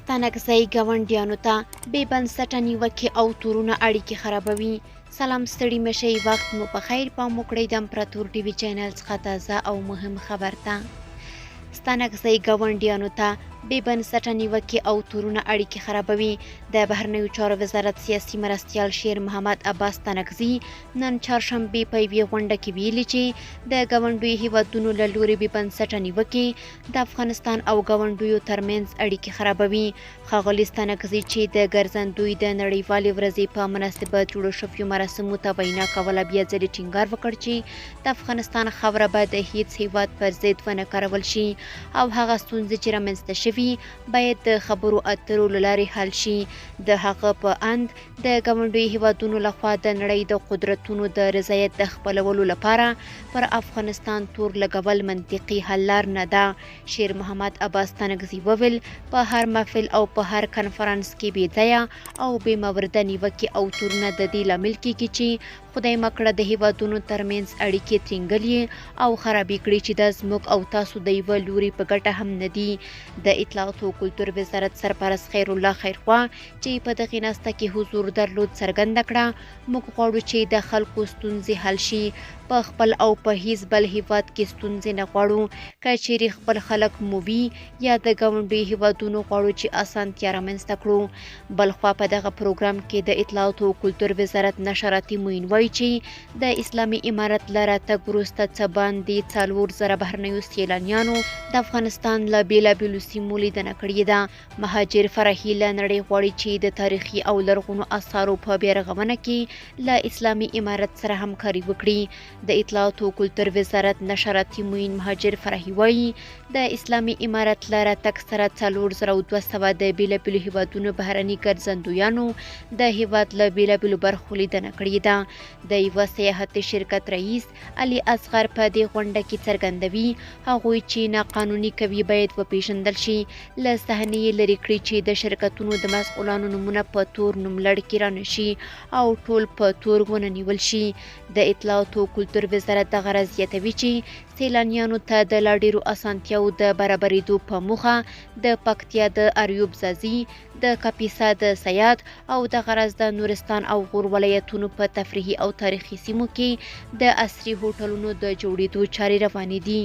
ستانکزی ګاونډیانو ته بې بنسټه نیوکې او تورونه اړیکې خرابوي. سلام ستړي مشئ، وخت مو په خیر. پام وکړئ د امپراتور ټي وي چینل څخه تازه او مهم خبر ته. ستانکزی ګاونډیانو ته بې بنسټه نیوکې او تورونه اړیکې خرابوي. د بهرنیو چارو وزارت سیاسي مرستیال شیر محمد عباس ستانکزي نن چهارشنبه په یوې غونډه کې ویلي چې د ګاونډیو هیوادونو له لوري بې بنسټه نیوکې د افغانستان او ګاونډیو ترمنځ اړیکې خرابوي. ښاغلي ستانکزي چې د ګرځندوی د نړیوالې ورځې په مناسبت جوړو شویو مراسمو ته وینا کوله، بیا ځلې ټینګار وکړ چې د افغانستان خاوره به د هیڅ هیواد پر ضد ونه کارول شي او هغه ستونزې چې رامنځته شوي باید د خبرو اترو له لارې حل شي. د هغه په اند د ګاونډیو هیوادونو لخوا د نړۍ د قدرتونو د رضایت د خپلولو لپاره پر افغانستان تور لګول منطقي حل لار نه ده. شیر محمد عباس ستانکزي وویل، په هر محفل او په هر کنفرانس کې بې ځایه او بې مورده نیوکې او تورونه د دې لامل کیږي چې خدای مه کړه د هیوادونو ترمنځ اړیکې ترینګلې او خرابې کړي، چې دا زموږ او تاسو د یوه لوري په ګټه هم نه دي. د اطلاعاتو او کلتور وزارت سرپرست خیرالله خیرخواه چې په دغې ناسته کې حضور درلود څرګنده کړه، موږ غواړو چې د خلکو ستونزې حل شي، په خپل او په هیڅ بل هیواد کې ستونزې نه غواړو. که چیرې خپل خلک مو وي یا د ګاونډیو هیوادونو، غواړو چې اسانتیا رامنځته کړو. بلخوا په دغه پروګرام کې د اطلاعاتو او کلتور وزارت نشراتي معین وایي چې د اسلامي امارت له راتګ وروسته څه باندې 4000 بهرنیو سیلانیانو د افغانستان له بېلابېلو سیمو لیدنه کړې ده. مهاجر فرحي له نړۍ غواړي چې د تاریخي او لرغونو آثارو په بیارغونه کې له اسلامي امارت سره همکاري وکړي. د اطلاعاتو او کلتور وزارت نشراتي معین مهاجر فرحي وایي، د اسلامي امارت له راتګ سره 4200 د بېلابېلو هیوادونو بهرني ګرځندویانو د هیواد له بېلابېلو برخو لیدنه کړې ده. د یوه سیاحتي شرکت رئیس علي اصغر په دې غونډه کې څرګندوي، هغوی چې ناقانوني کوي باید وپېژندل شي، له صحنې یې لرې کړي چې د شرکتونو د مسؤلانو نومونه په تور نوملړ کې رانشي او ټول په تور ونه نیول شي. د اطلاعاتو او کلتور وزارت دغه راز زیاتوي چې سیلانیانو ته د لا ډېرو اسانتیاوو د برابرېدو په موخه د پکتیا د اریوب ځاځي، د کاپیسا د صیاد او دغه راز د نورستان او غور ولایتونو په تفریحي او تاریخي سیمو کې د عصري هوټلونو د جوړېدو چارې روانې دي.